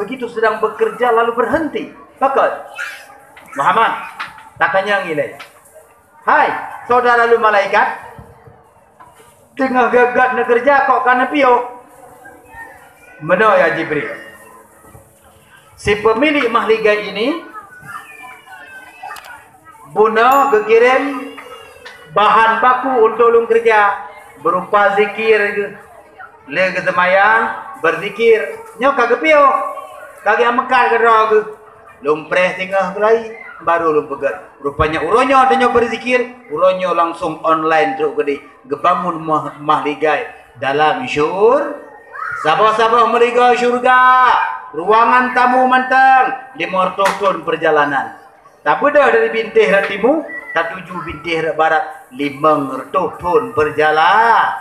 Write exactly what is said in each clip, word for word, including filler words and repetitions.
Begitu sedang bekerja lalu berhenti. Pakon? Muhammad, tatanyong ilée. Hai, saudara lôn malaikat, teungoh gét-gét neukeureuja kok ka neupiôh? Meunoe ya Jibril. Si pemilik mahligai ini bunoe geukirém bahan baku untuk lôn keureuja, berupa zikir, lé geuseumayang, beuzikir. Nyoe ka geupiôh, ka geumeukat keudroe geuh. Lôn preh singoh keulayi, baru lôn peugét. Rupanya uroe nyoe tanyoe beuzikir, uroe nyoe langsung online trok keudeh. Geubangun mah-, mahligai dalam syur-, saboh-saboh meuligoe syurga, ruangan tamu mantong, limong reutôh thon peurjalanan. Tabeudôh dari bintéh rot timu, tatuju bintéh rot barat, limong reutôh thon peurjala-,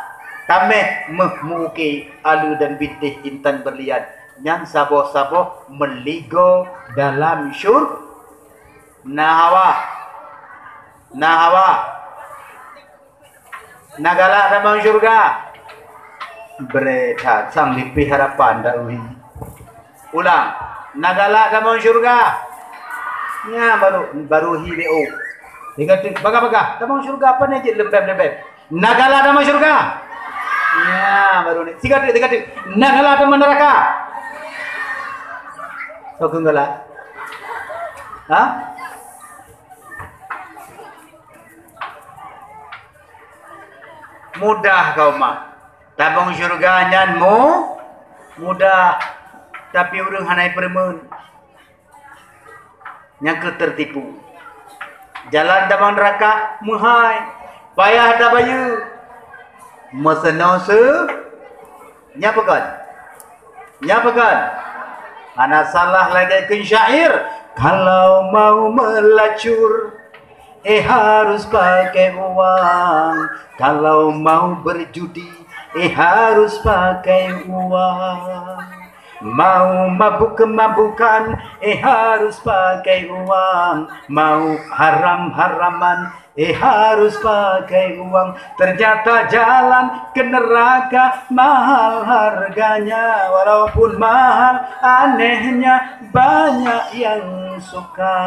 taméh méuh meu-uke aleue dan bintéh intan beurlian, nyan saboh-saboh meuligoe dalam syur-, na hawa, na hawa. Na galak tamong syurga? Bret that, sang lipéh harapan dak uhi. Ulang, na galak tamong syurga? Nya baru, baru hi B O. Tiga tik, bagah-bagah. Tamong syurga apa ni cit lembab-lembab? Na galak tamong syurga? Nya baru ni. Tiga tik, tiga tik. Na galak tamong neraka? Kau galak? Ha? Mudah kau mak. Tamong syurga nyan mu-, mudah. Tapi ureuëng hana peureumeun. Nyang keu teurtipu. Jalan tamong neuraka meuhai. Payah tabayeue. Meuseunoe seu-, Nya pakon? Nya pakon? Hana salah lagée kheun syair, "Kalau mau melacur, eh harus pakai uang. Kalau mau berjudi, eh harus pakai uang. Mau mabuk-mabukan, eh harus pakai uang. Mau haram-haraman, eh harus pakai uang. Ternyata jalan ke neraka mahal harganya. Walaupun mahal, anehnya banyak yang suka.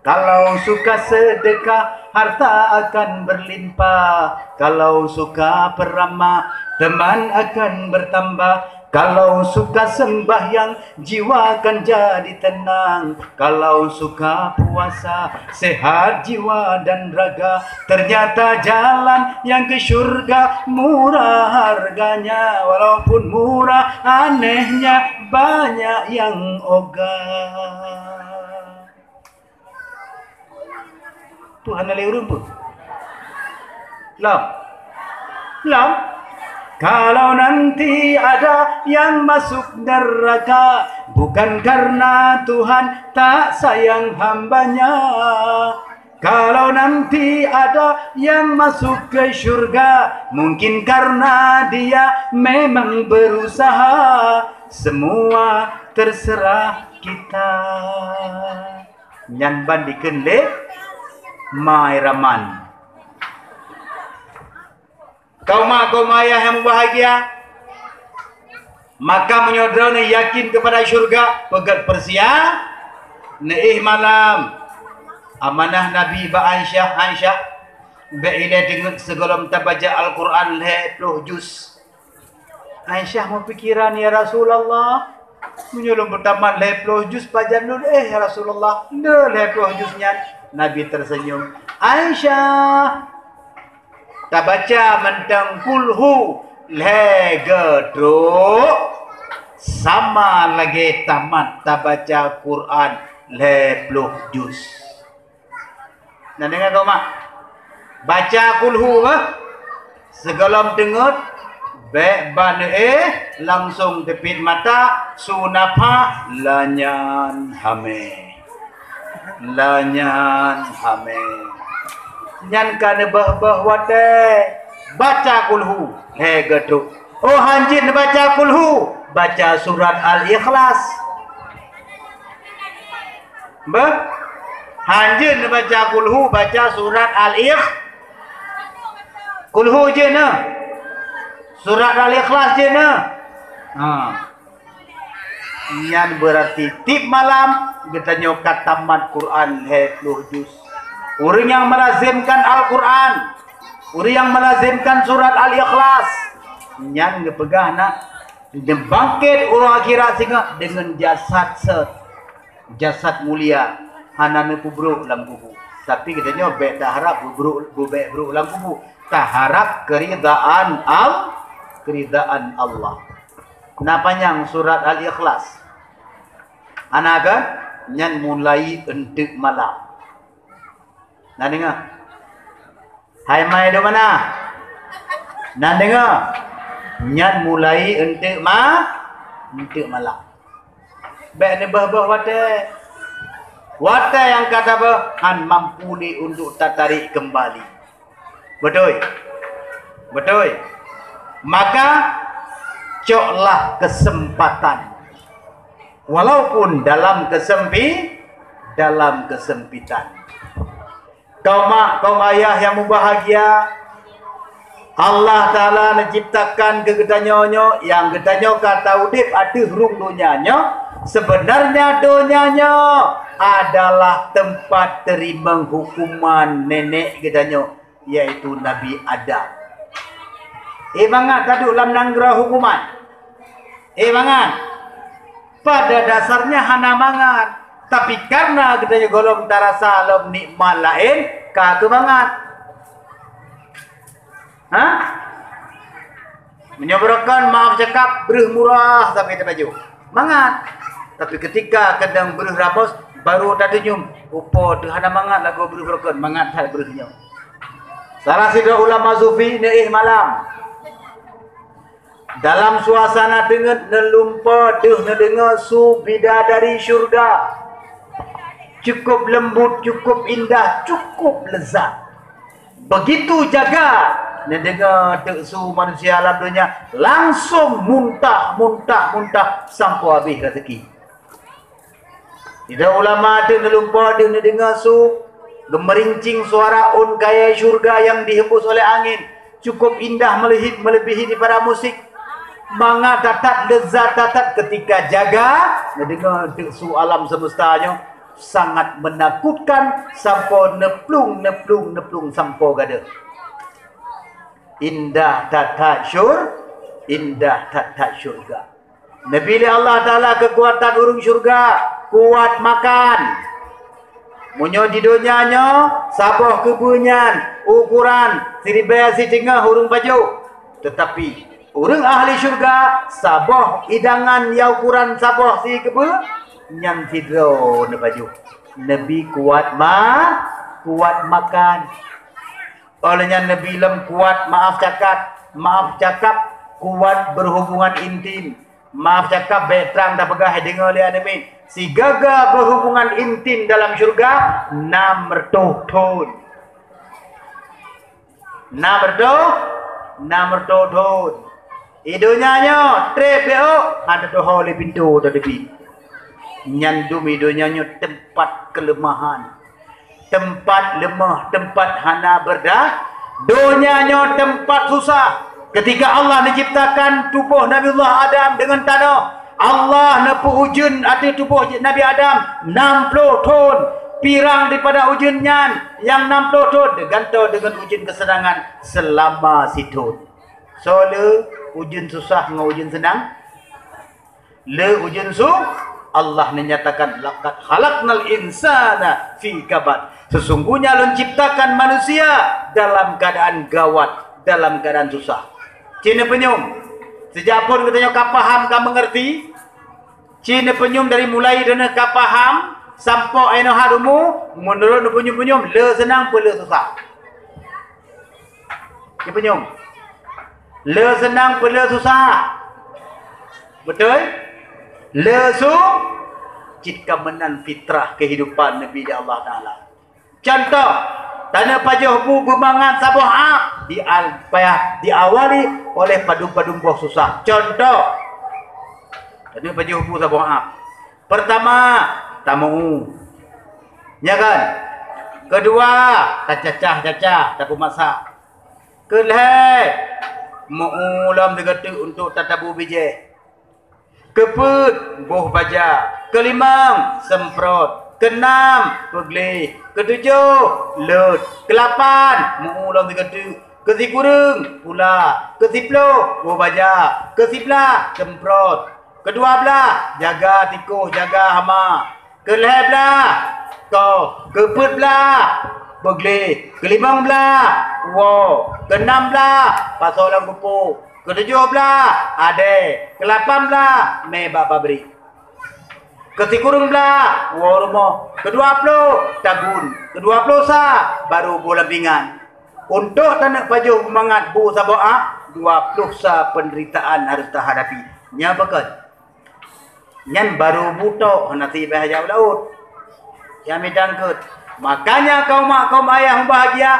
Kalau suka sedekah, harta akan berlimpah. Kalau suka peramah, teman akan bertambah. Kalau suka sembahyang, jiwa kan jadi tenang. Kalau suka puasa, sehat jiwa dan raga. Ternyata jalan yang ke syurga murah harganya. Walaupun murah, anehnya banyak yang ogah." Tuhan na lé ureuëng peue? Lom. Lom. Kalau nanti ada yang masuk neraka bukan karena Tuhan tak sayang hambanya. Kalau nanti ada yang masuk ke syurga, mungkin karena dia memang berusaha. Semua terserah kita. Nyan ban dikheun lé Mai Raman. Kaum ma, kaum ayah yang berbahagia, maka meunyoe droeneuh yakin kepada syurga, peugét peusia, neuéh malam. Amanah Nabi bak Aisyah, "Aisyah, bék ilée deungeut sigohlom tabaca Al-Quran lhée ploh juz." Aisyah meupikiran, "Ya Rasulullah, meunyoe lôn beutamat lhée ploh juz pajan lôn éh, ya Rasulullah, nyoe lhée ploh juz nyan." Nabi terseunyum, "Aisyah, tabaca mantong kulhu lhée geutrok, sama lagée tamat tabaca Quran lhée ploh juz." Na deungoe keu mak? Baca kulhu bah. Sigohlom deungeut, bék ban neuéh, langsong teupiet mata, su nafah, lanyat hamé. Lanyat hamé. Nyan ka neubeuh-beuh watée baca kulhu lhée geutrok. Oh, hanjeuet neubaca kulhu, baca surat Al-Ikhlas. Beuh? Hanjeuet neubaca kulhu, baca surat Al-Ikh-, kulhu jeuet na. Surat Al-Ikhlas jeuet na. Ha. Nyan beurati tiep malam geutanyoe ka tamat Quran lhée ploh juz. Ureuëng nyang meulazimkan Al-Quran, ureuëng nyang meulazimkan surat Al-Ikhlas, nyan geupeugah na neubangket uroe akhirat singoh deungon jasad se-, jasad mulia, hana neupeubrok lam kubu. Tapi geutanyoe bék taharab beubrok, beubék brok lam kubu. Taharab keuridaan Al-, keuridaan Allah. Na panyang surat Al-Ikhlas. Hana kan? Nyan mulai eunteuk malam. Na deungoe? Hai mai dong mana? Na deungoe? Nyan mulai eunteuk ma-, eunteuk malam. Bék neubeuh-beuh watée. Watée nyang ka tabeuh han mampu lé untuk tatarék keumbali. Beutôi? Beutôi? Maka, coklah keuseumpatan. Walaupun dalam keuseumpi-, dalam keuseumpitan. Kaum mak, kaum ayah nyang mubahgia, Allah Taala neuciptakan keu geutanyoe nyoe, nyang geutanyoe ka taudeb ateueh rhueng donya nyoe, seubeunarnya donya nyoe adalah teumpat teurimong hukuman nenek geutanyoe, yaitu Nabi Adam. Eh, mangat taduek lam nanggroe hukuman. Eh, mangat. Pada dasarnya hana mangat, tapi karena geutanyoe gohlom tarasa lom nikmat laén, ka keumangat. Ha? Meunyoe beurokon, maaf cakap, breuh murah sabe tapajoh. Mangat. Tapi ketika keudang breuh ramos, baru tatunyum, "Upo teuh hana mangat lagoe breuh beurokon, mangat that breuh nyoe." Salah sidroe ulama sufi neuéh malam. Dalam suasana teungeut neulumpo deuh neudeungoe su bidadari syurga. Cukup lembut, cukup indah, cukup lezat. Begitu jaga neudeungoe teuk su manusia lam donya, langsung muntah, muntah, muntah sampoe habéh rezeki. Sidroe ulama teuk neulumpo deuh neudeungoe su, geumerincing suara ôn kayée syurga nyang dihembus oleh angén, cukup indah meuleubih, meuleubih daripada musik. Mangat that-that, lezat that-that ketika jaga neudeungoe teuk su alam semesta nyoe, sangat menakutkan sampoe neuplueng, neuplueng, neuplueng sampoe gadôh. Indah that-that syur-, indah that-that syurga. Neubri lé Allah Taala keukuatan ureuëng syurga, kuat makan. Meunyoe di donya nyoe, saboh keubeue nyan ukoran siribée siteungoh ureuëng pajoh. Teutapi, ureuëng ahli syurga, saboh idangan nyang ukoran saboh sikeubeue, nyan sidroe neupajoh. Neubri kuat ma-, kuat makan. Óh lheueh nyan Nabi lom kuat maaf cakap, maaf cakap kuat berhubungan intim. Maaf cakap bék trang tapeugah deungoe lé aneuk miet. Sigaga berhubungan intim dalam syurga nam reutôh thon. Nam reutôh, nam reutôh thon. Di donya nyoe treb bék, hana teuho lé pintoe tateubiet. Nyan dum di donya nyoe teumpat keuleumahan. Teumpat leumoh, teumpat hana beureudah, donya nyoe teumpat susah. Keutika Allah neuciptakan tuboh Nabiullah Adam deungon tanoh, Allah neupeu ujeuen ateueh tuboh Nabi Adam nam ploh thon. Pirang daripada ujeuen nyan nyang nam ploh thon teugantoe deungon ujeuen keuseunangan seulama sithon. Soe le ujeuen susah ngon ujeuen seunang? Le ujeuen su, Allah neunyatakan, "Laqad khalaqnal insana fi kabad." Sesungguhnya Lôn ciptakan manusia dalam keadaan gawat, dalam keadaan susah. Ci neupeunyum, sejak phon geutanyoe ka paham, ka meungerti, ci neupeunyum dari mulai droeneuh ka paham sampoe inoe hat umu, meunurot neupeunyum-peunyum, le seunang peue le susah. Neupeunyum. Le seunang peue le susah. Beutôi? Le su, cit ka meunan fitrah kehidupan neubi lé Allah Taala. Contoh, taneuk pajoh bu beumangat saboh ap, di al-, payah diawali oleh padum-padum boh susah. Contoh, taneuk pajoh bu saboh ap. Pertama, tameu. Nya kan? Keudua, tacacah-cacah, tapeumasak. Keulhée, meu lom sigoe teuk untuk tatabu bijéh. Keupeuet, boh baja. Keulimong, seumprot. Keunam, peugleh. Keutujoh, lôt. Keulapan, meu-u lom sigoe teuk. Keusikureueng, pula. Keusiploh, boh baja. Keusiblaih, seumprot. Keudua blaih, jaga tikoh, jaga hama. Keulhèe blaih, koh. Keupeuet blaih, peugleh. Keulimong blaih, woe. Keunam blaih, pasoe lam kupu. Keutujoh blaih, adèe. Keulapan blaih, mè bak pabrik. Keusikureueng blaih, woe rumoh. Keudua ploh, tagun. Keudua ploh sa, barô boh lam pingan. Untôk taneuk pajoh beumangat bu saboh a, dua ploh sa peunderitaan harôh tahadapi. Nyan pakon? Nyan barô bu tok, hana sibèh jak u laôt. Nyang mita eungkôt. Makanya kaum mak, kaum ayah mubahgia,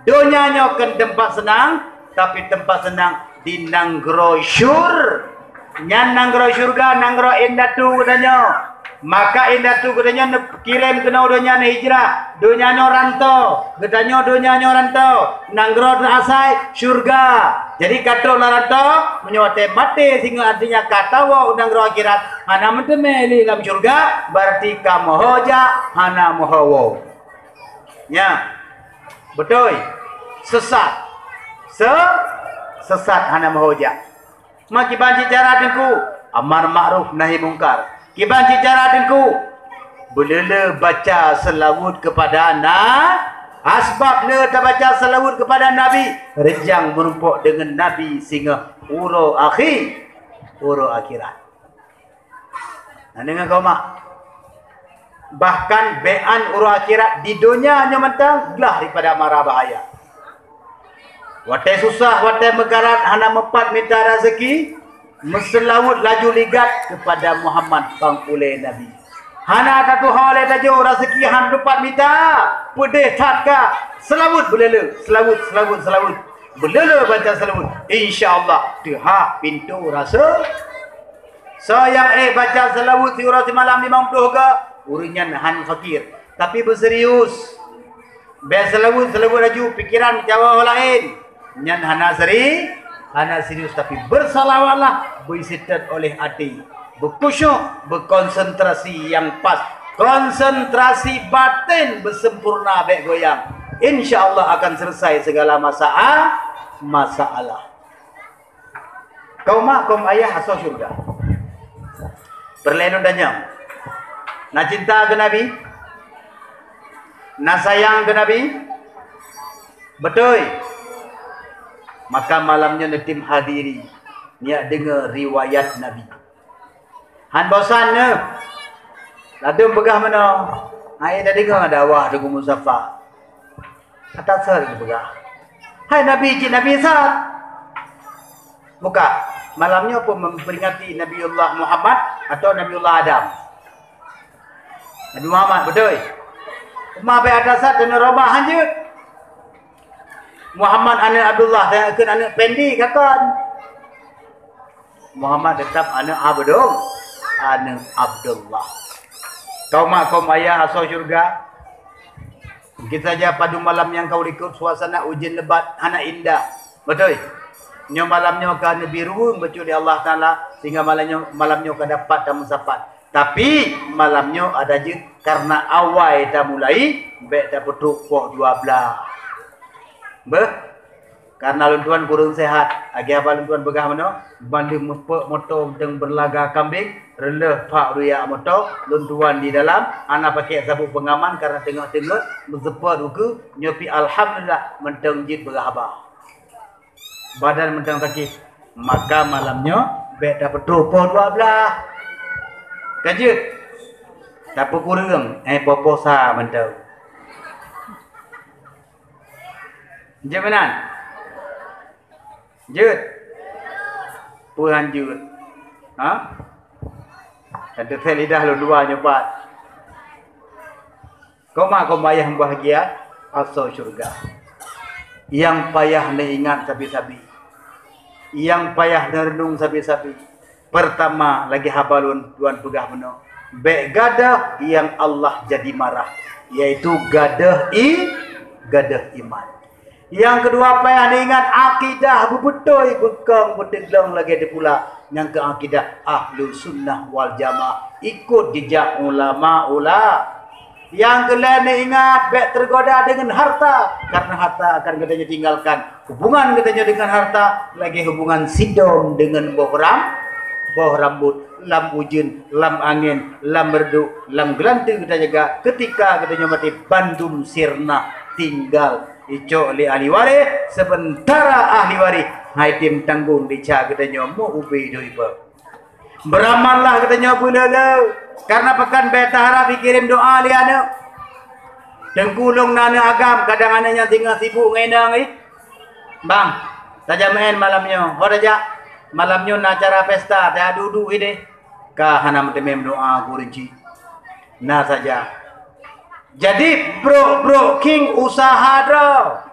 donya nyoe kon teumpat seunang, tapi teumpat seunang di nanggroe syur-, nyan nanggroe syurga, nanggroe indatu geutanyoe. Maka indatu geutanyoe neukirém keunoe donya neuhijrah, donya nyoe rantô, geutanyoe donya nyoe rantô, nanggroe asai syurga. Jadi ka trok lam rantô, meunyoe watèe maté singoh, artinya ka tawoe u nanggroe akhirat, hana meuteumé lé lam syurga, berarti ka meuho jak, hana meuho woe. Nya, beutôi. Sesat. Se-, sesat, hana meuho jak. Ma kiban cit cara Teungku, amar makruf nahi mungkar. Kiban cit cara Teungku, beuleu-leu baca seulaweuet keupada na-, asbab le tabaca seulaweuet keupada Nabi, reujang meurumpok deungon Nabi singoh uroe akhi-, uroe akhirat. Na deungö keu mak? Bahkan bèk uroe akhirat, di donya nyoe mantong glah daripada mara bahaya. Watèe susah, watèe meukarat, hana meupat mita raseuki, meuseulaweuet laju ligat keupada Muhammad, pangulèe Nabi. Hana tatuho lé tajôh, raseuki hana teupat mita, peudeh that ka, seulaweuet beuleu-leu, seulaweuet, seulaweuet, seulaweuet. Beuleu-leu baca seulaweuet, insya Allah teuhah pintoe raseuki. Soe nyang ék baca seulaweuet siuroe simalam limong ploh goe, ureueng nyan hana fakir, tapi beuserius. Bèk seulaweuet-seulaweuet laju, pikeran meucawa laén. Nyan hana seri-, hana serius, tapi beusalawatlah, beuiseutôt oleh até. Beukhusyuk, beukonsentrasi nyang pas. Konsentrasi batén beusempurna, bèk goyang. Insya Allah akan selesai segala masa-, masalah. Kaum mak, kaum ayah asoe syeuruga. Peureulèe lôn tanyong, na cinta keu Nabi? Na sayang keu Nabi? Beutôi. Maka malam nyoe neutem hadiri, neujak deungö riwayat Nabi. Han bosan neuh. Ladôm peugah meunoe, hai tadeungö dakwah Teungku Mustafa. Ata sat geupeugah, "Hai Nabi cit Nabi sat." Buka, malam nyoe peue memperingati Nabiullah Muhammad atau Nabiullah Adam? Nabi Muhammad, beutôi. Teuma bèk ata sat deungon robah hanjeuet. Muhammad aneuk Abdullah, dan kheun aneuk Pendi, kakon. Muhammad teutap aneuk Abdul-, aneuk Abdullah. Kaum mak, kaum ayah asoe syeuruga, mungkin saja padum malam nyang ka likot suasana ujeuen lebat hana indah. Beutôi. Nyoe malam nyoe ka neubi ruweueng bacut lé Allah Taala, sehingga malam nyoe, malam nyoe ka dapat tameusapat. Tapi malam nyoe ada jeuet, karena awai tamulai, bèk tapeutrok poh dua blah. Beuh? Karena lôn tuan kureueng sehat, lagèe haba lôn tuan peugah meunoe, bandum meupeuet moto mantong beulaga kambeng, reuleuh phak ruyak moto, lôn tuan di dalam, hana pakèk sabuk pengaman karena teungoh-teungoh meuseupôt ukeue, nyoe pih alhamdulillah mantong jeuet peugah haba. Badan mantong sakét, maka malam nyoe bèk tapeutrok poh dua blah. Ka jeuet, tapeukureueng, eh, poh-poh sa mantong. Jeuet meunan? Jeuet? Peue han jeuet? Ha? Ka teuthèe lidah lôn dua nyoe pat. Kaum mak, kaum ayah mubahgia asoe syeuruga. Nyang payah neuingat sabe-sabe. Nyang payah neureunong sabe-sabe. Peurtama, lagèe haba lôn tuan peugah meunoe, bèk gadôh nyang Allah jadi marah, yaitu gadôh i-, gadôh iman. Nyang keudua, payah neuingat akidah beubeutôi, beukong, beuteuglong lagèe teupula. Nyang keu akidah Ahlussunnah wal Jamaah, ikut jejak ulama-ula. Nyang keu lhèe neuingat, bèk teugoda deungon harta, karena harta akan geutanyoe tinggalkan. Hubungan geutanyoe deungon harta lagèe hubungan sidom deungon boh ram-, boh rambot, lam ujeuen, lam angén, lam reudôk, lam geulanteue geutanyoe jaga. Keutika geutanyoe maté, bandum sirna tinggal icok lé ahli waréh, seumeuntara ahli waréh han item tanggong desya geutanyoe meu ubé doi beuh. Beuramallah geutanyoe beuleu-leu, karena pakon bèk taharab jikirém doa lé aneuk. Teungku lôn na aneuk agam, kadang aneuk nyan singoh sibuk ngon inong jih. "Bang, tajak meu'èn malam nyoe." "Ho tajak?" "Malam nyoe na acara pesta, tajak duek-duek idéh." Ka hana meuteumé meudoa keu ureueng chik. Na saja. Jadi, brok-brok khieng usaha droe.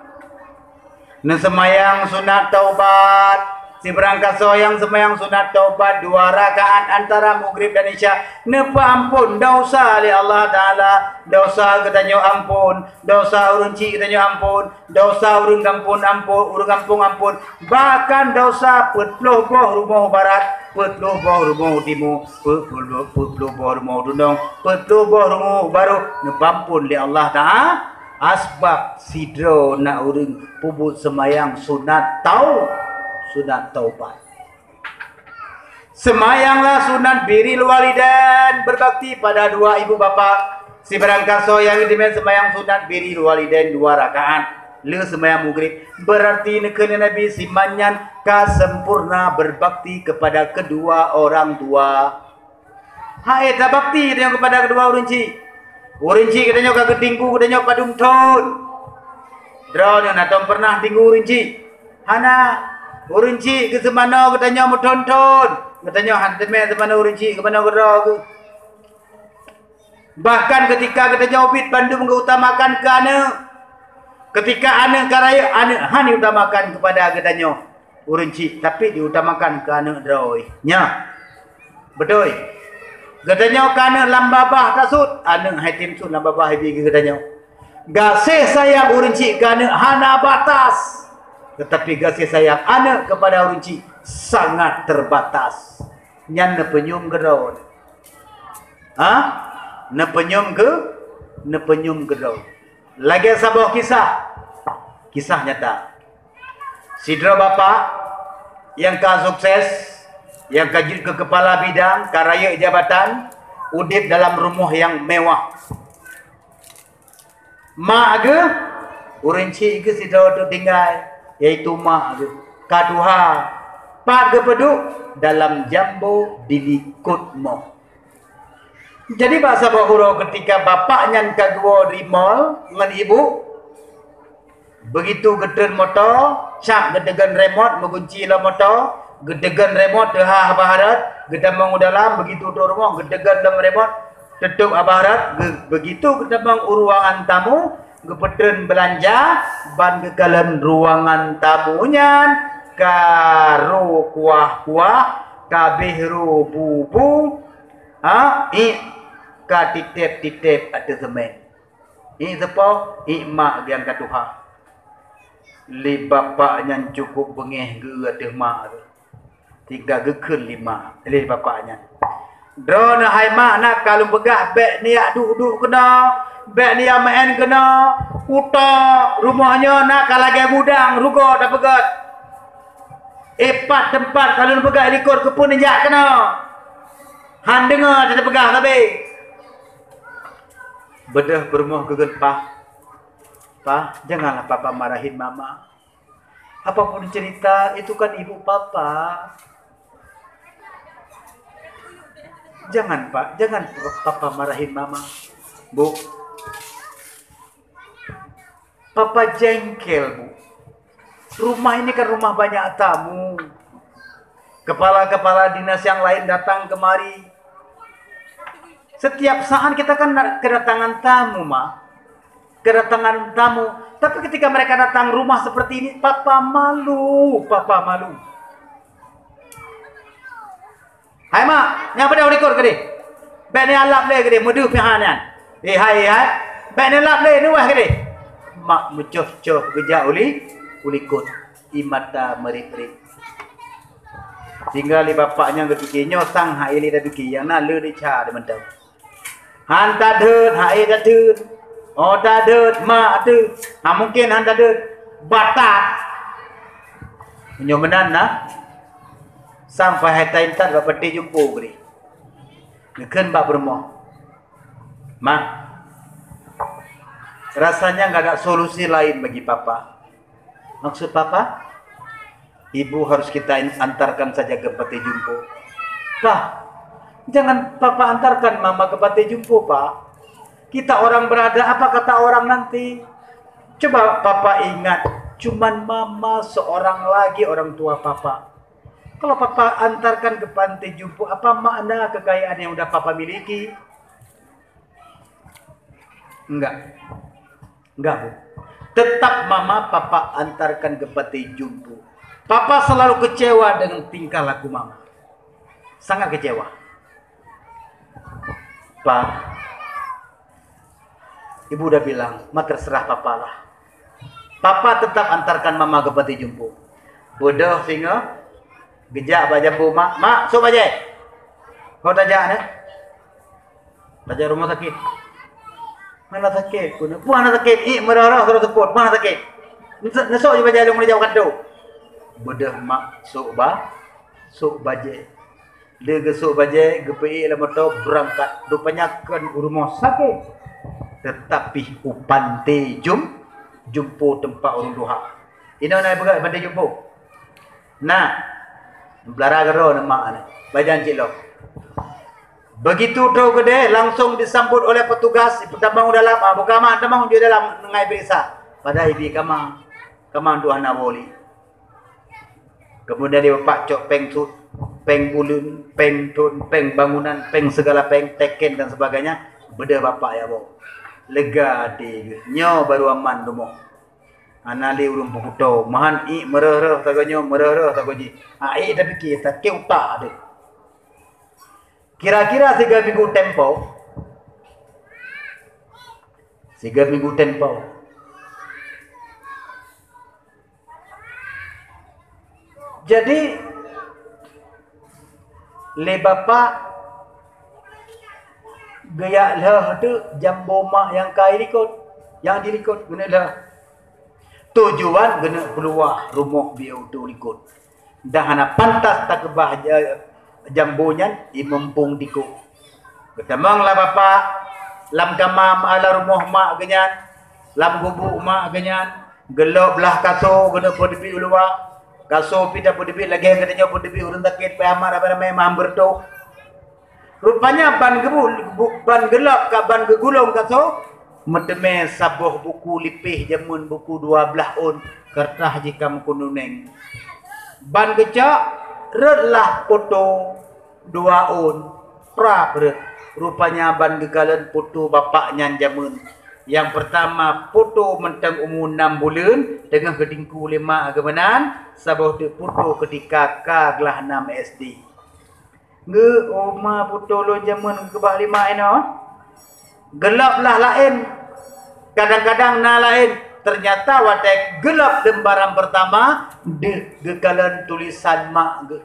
Neuseumayang sunat taubat. Sibarang kasoe nyang seumayang sunat taubat dua rakaat antara Maghrib dan Isya, neupeuamphon dosa lé Allah Taala. Dosa geutanyoe amphon, dosa ureueng chik geutanyoe amphon, dosa ureueng gampông amphon, ureueng gampông amphon, bahkan dosa peuet ploh boh rumoh barat, peuet ploh boh rumoh timu, peuet ploh, peuet ploh boh rumoh dunong, peuet ploh boh rumoh barôh neupeuamphon lé Allah Taala. Asbab sidroe na ureueng peubuet seumayang sunat tau-, sunat taubat. Seumayanglah sunat birrul walidain, berbakti pada dua ibu bapa. Sibarang kasoe nyang geuteumé seumayang sunat birrul walidain dua rakaat lé seumayang Maghrib, berarti neukheun lé Nabi siman nyan ka sempurna berbakti kepada kedua orang tua. Hai tabakti geutanyoe keupada keudua ureueng chik. Ureueng chik geutanyoe ka geutinggu geutanyoe padum thon. Droeneuh na tom peureunah tinggu ureueng chik? Hana. Ureueng chik geuseumanoe geutanyoe meuthon-thon. Geutanyoe han teumé seumanoe ureueng chik, geumanoe keudroe geuh. Bahkan keutika geutanyoe ubit bandum geuutamakan keu aneuk. Keutika aneuk ka rayeuk, aneuk han diutamakan keupada geutanyoe ureueng chik, tapi diutamakan keu aneuk droe. Nyo. Beutôi. Geutanyoe keu aneuk lam babah tasut, aneuk han item sut lam babah ibi geutanyoe. Gaséh sayang ureueng chik keu aneuk hana batas. Tetapi gaséh sayang aneuk keupada ureueng chik sangat terbatas. Nyan neupeunyum keudroe. Ha? Neupeunyum keu-, neupeunyum keudroe. Lagèe saboh kisah. Kisah nyata. Sidroe bapak nyang ka sukses, nyang ka jeuet keu keupala bidang, ka rayeuk jabatan, udép dalam rumoh nyang mewah. Mak geuh, ureueng chik geuh sidroe teuk tinggai, yaitu mak geuh, ka tuha. Pat geupeuduek? Dalam jambo dilikot moh. Jadi, bak saboh uroe keutika bapak nyan ka geuwoe di mall ngon ibu, begitu geutreun moto, cap geuteugon remote, meugunci lom moto, geuteugon remote, teuhah babah rot, geutamong u dalam, begitu trok rumoh, geuteugon lom remote, teutôb babah rot, geu-, begitu geutamong u ruangan tamu, geupeutreun beulanja, ban geukalon ruangan tamu nyan ka ro kuah-kuah, ka abéh ro bu-bu, ha, iek ka titép-titép ateueh seumén. Iek sapo? Iek mak nyang ka tuha. Lé bapak nyan cukôp beungéh geu ateueh mak tu. Sehingga geukheun lé mak, lé bapak nyan, "Droeneuh hai mak, na ka lôn peugah bèk neujak duek-duek keunoe, bèk neujak meu'èn keunoe. Kutok rumoh nyoe na ka lagèe gudang rugoe tapeugöt. Ipat teumpat ka lôn peugah likot, keupeue neujak keunoe? Han deungö tapeugah sabe." Beudôh peurumoh geukheun, "Pah, Pah, janganlah Papa marahin Mama. Apapun cerita, itu kan ibu Papa. Jangan, Pak, jangan Papa marahin Mama." "Bu, Papa jengkel, Bu. Rumah ini kan rumah banyak tamu. Kepala-kepala dinas yang lain datang kemari. Setiap saat kita kan kedatangan tamu, Ma. Kedatangan tamu. Tapi ketika mereka datang rumah seperti ini, Papa malu, Papa malu." "Hai mak, nyang padum likot keudeh. Bèk neulap lé keudeh, meudeuh piha nyan. Eh hai, eh hai. Bèk neulap lé, neuwah keudeh." Mak meucoh-coh geujak u li-, u likot. Ie mata meurip-rip. Tinggai lé bapak nyang geupike, nyoe sang hai lé tapike, nyang na le desya di mantong. Han tadeuet hai tadeuet. Oh tadeuet mak teuh. Ha mungken han tadeuet batat. Nyoe meunan na. Sang pahai taintat bak peuti jumpo geude. Geukheun bak peurumoh. Ma, rasanya nggak ada solusi lain bagi papa. Maksud papa? Ibu harus kita antarkan saja ke panti jumpo. Pak, jangan papa antarkan mama ke panti jumpo, Pak. Kita orang berada, apa kata orang nanti? Coba papa ingat, cuman mama seorang lagi orang tua papa. Kalau papa antarkan ke panti jumpo, apa makna kekayaan yang udah papa miliki? Enggak. Enggak, Bu. Tetap mama papa antarkan ke panti jumpo. Papa selalu kecewa dengan tingkah laku mama. Sangat kecewa. Pa, ibu udah bilang, ma terserah papa lah. Papa tetap antarkan mama ke panti jumpo. Beudôh singoh, geujak bak jambo mak, "Mak, sôk bajèe." Ho tajak nyoe? Tajak rumoh sakét. Hana sakét pun. Peue hana sakét? Ié meurah-rah sidroe seupôt. Peue hana sakét? Neusok jih bajèe lôn meunijak kantô. Beudôh mak sôk ba, sôk bajèe. Lé geusôk bajèe, geupeuék lam moto, beurangkat. Rupanya kon u rumoh sakét. Teutapi u panté jum-, jumpo teumpat ureueng tuha. Inoe na peugah panté jumpo? Na. Beulara keudroe neu mak nyoe. Bajan cit lom. Begitu trôk keudéh, langsung disambut oleh petugas, tamong u dalam, ah, buka ma, tamong jeuet dalam ngon peuriksa. Padahai ibi kama, kama dua hana boleh. Kemudian dia bapak cok péng sut, péng buleuen, péng thon, péng bangunan, péng segala péng, teken dan sebagainya, beudôh bapak ya boh. Lega até geuh. Nyoe baru aman rumoh. Hana lé ureueng peukuto, meuhan ié meureuh-reuh sagoe nyoe, meureuh-reuh sagoe jih. Ha, ié tapike, sakét utak deh. Kira-kira siga minggu tempo. Siga minggu tempo. Jadi, lé bapak geujak lheueh teuk jambo mak nyang ka ilikot, nyang dilikot geuneuk lheueh. Tujuan geuneuk keuluwa rumoh biyeu teuh likot. Dan hana pantas takeubah ja-, jambo nyan i mumpung dikot. Geutamong lah bapak lam kama, lam rumoh mak geuh nyan, lam gubuk mak geuh nyan, geulôb lah kaso geuneuk peuteubiet u luwa. Kaso pih tapeuteubiet lagèe geutanyoe peuteubiet ureueng sakét, pih amat ramé-ramé meuhan beureutoh. Rupanya ban geubu-, bu-, ban geulôb ka ban geugulong kaso, meuteumé saboh buku lipéh jameun buku dua blaih ôn, keureutah jih ka meukununeng. Ban geucok, rhot lah poto dua ôn, prap rhot. Rupanya ban geukalon poto bapak nyan jameun. Nyang peurtama poto mantong umu nam buleuen, teungoh geudingku lé mak geuh meunan, saboh teuk poto keutika ka glah nam S D. Geuh, oh ma, poto lôn jameun geukeubah lé mak inoe. Geulôb lah laén. Kadang-kadang na laén. Teunyata watèe geulôb lembaran peurtama, deuh geukalon tulésan mak geuh.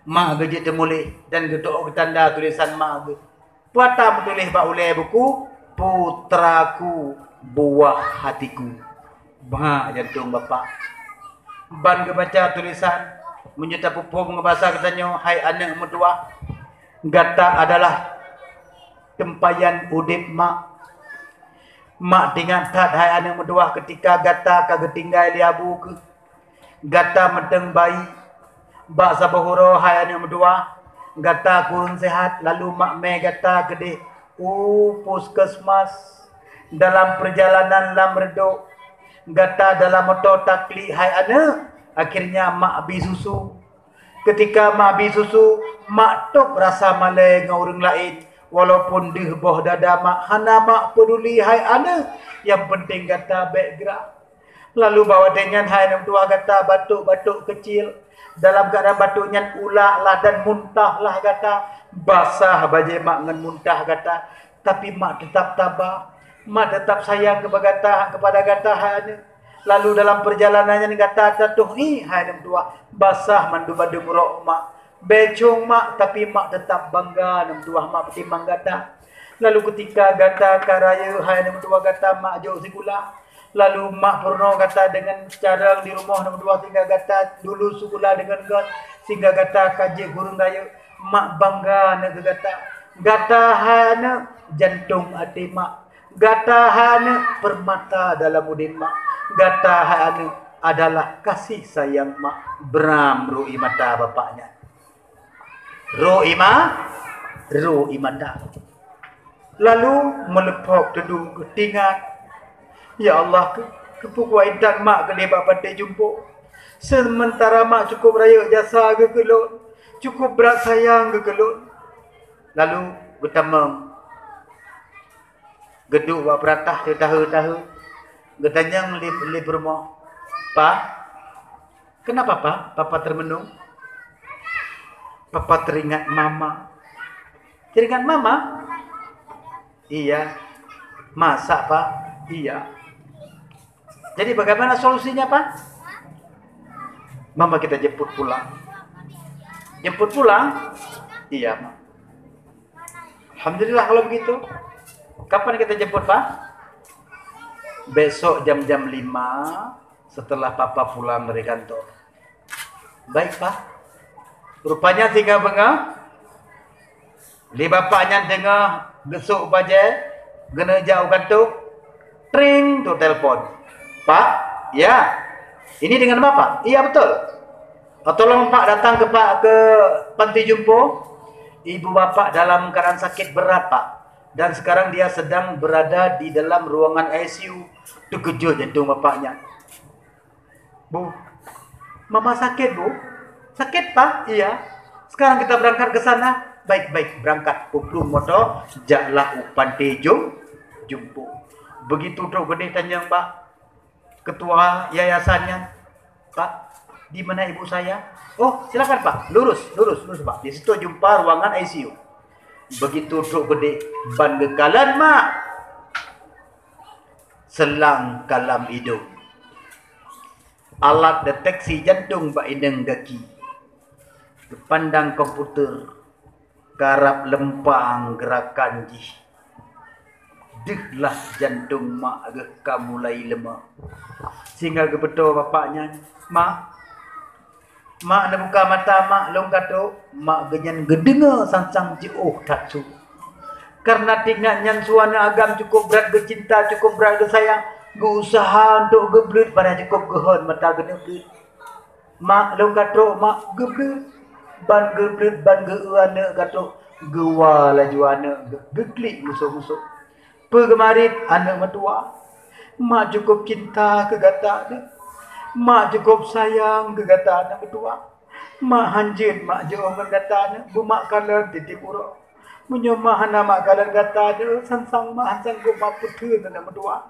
Mak geuh jeuet teumuléh dan geutôk geutanda tulésan mak geuh. Peue ata meutuléh bak ulèe buku, "Putraku, buah hatiku." Bak jantông bapak. Ban geubaca tulésan, meunyoe tapeuphom ngon basa geutanyoe, hai aneuk meutuwah, gata adalah teumpayan udép mak. Mak teuingat that, hai aneuk meutuwah, keutika gata ka geutinggai lé abu keuh. Gata mantong bayi, bak saboh uroe hai aneuk meutuwah, gata kureueng seuhat, lalu mak mè gata keudéh u puskesmas. Dalam peurjalanan lam reudôk, gata dalam moto taklik hai aneuk, akhirnya mak bi susu. Keutika mak bi susu, mak tôb rasa malèe ngon ureueng laén, walaupun deuh boh dada mak hana mak peuduli hai aneuk, nyang peunteng gata bèk grak. Lalu bak watèe nyan hai aneuk meutuwah gata batuk-batuk keucil. Dalam keuadaan batuk nyan ulak lah dan muntah lah gata. Basah bajèe mak ngon muntah gata. Tapi mak teutap taba. Mak teutap sayang keupada gata, keupada gata hai aneuk. Lalu dalam peurjalanan nyan gata tatuh ié hai aneuk meutuwah. Basah mandum-mandum rok mak. Bécong mak, tapi mak teutap bangga aneuk meutuwah mak peutimang gata. Lalu keutika gata ka rayeuk hai aneuk meutuwah gata mak jok sikula, lalu mak peurunoe gata deungon carông di rumoh aneuk meutuwah sehingga gata lulus sikula deungon göt, sehingga gata ka jeuet ureuëng rayeuk, mak bangga aneuk keu gata. Gata hai aneuk jantong até mak. Gata hai aneuk peurmata dalam udeb mak. Gata hai aneuk adalah kasih sayang mak. Bram ru ie mata bapak nyan. Ru ie ma, ru ie mata. Lalu meuleupok teudong geutingat, "Ya Allah, keu-, keupeue kuat intat mak keudeh bak pantai jumpo? Seumeuntara mak cukup rayeuk jasa geuh keu lôn, cukup brat sayang geuh keu lôn." Lalu geutamong geuduek bak peuratah teutahe-tahe, geutanyong lé, lé peurumoh, "Pa, kenapa, Pa? Papa termenung?" "Papa teringat Mama." "Teringat Mama?" "Iya." "Masa, Pa?" "Iya." "Jadi bagaimana solusinya, Pa?" "Mama kita jemput pulang." "Jemput pulang?" "Iya, Ma." "Alhamdulillah kalau begitu. Kapan kita jemput, Pa?" "Besok jam-jam lima setelah Papa pulang dari kantor." "Baik, Pa." Rupanya singoh beungoh, lé bapak nyan teungoh geusok bajée, geuneuk jak u kantô, tring, trok telepon. "Pak?" "Ya." "Ini dengan Bapak?" "Iya, betul." "Oh, tolong, Pak, datang ke, Pak, ke panti jumpo. Ibu Bapak dalam keadaan sakit berat, Pak. Dan sekarang dia sedang berada di dalam ruangan I C U." Teukeujot jantong bapak nyan. "Bu, Mama sakét, Bu?" "Sakét, Pak?" "Iya." "Sekarang kita berangkat ke sana." "Baik, baik, berangkat." Peuplueng moto, jaklah u panti jum-, jumpo. Begitu trok keudeh tanyong bak ketua yayasan nyan, "Pak, di mana ibu saya?" "Oh, silakan, Pak. Lurus, lurus, lurus, Pak. Di situ jumpa ruangan I C U." Begitu trok keudeh, ban geukalon mak. Selang ka lam idong. Alat deteksi jantong bak inong gaki. Geupandang komputer, karab leumpang geurakan jih. Deuh lah jantong mak geuh ka mulai leumah. Sehingga geupeutoe bapak nyan, "Mak, Mak, neubuka mata, Mak, lôn ka trok." Mak geuh nyan geudeungoe sang-sang jiôh that su. Kareuna teuingat nyan su aneuëk agam cukup brat geucinta, cukup brat geusayang, geuuseuha untuk geubleuet, padahai cukup geuhon mata geuneuk bleuet. "Mak, lôn ka trok, Mak." Geubleuet. Ban geubleuet, ban geu-eu aneuëk ka trok, geuwa laju aneuëk geuh, geuklik musôk-musôk. Peue geumarit aneuëk meutuwah, "Mak cukup cinta keu gata aneuëk. Mak cukup sayang keu gata aneuëk meutuwah. Mak hanjeuet mak jiôh ngon gata aneuëk, beumak kalon tieb-tieb uroe. Meunyoe mak hana mak kalon gata aneuëk, sang-sang mak hana sanggob mak peutheun aneuëk meutuwah.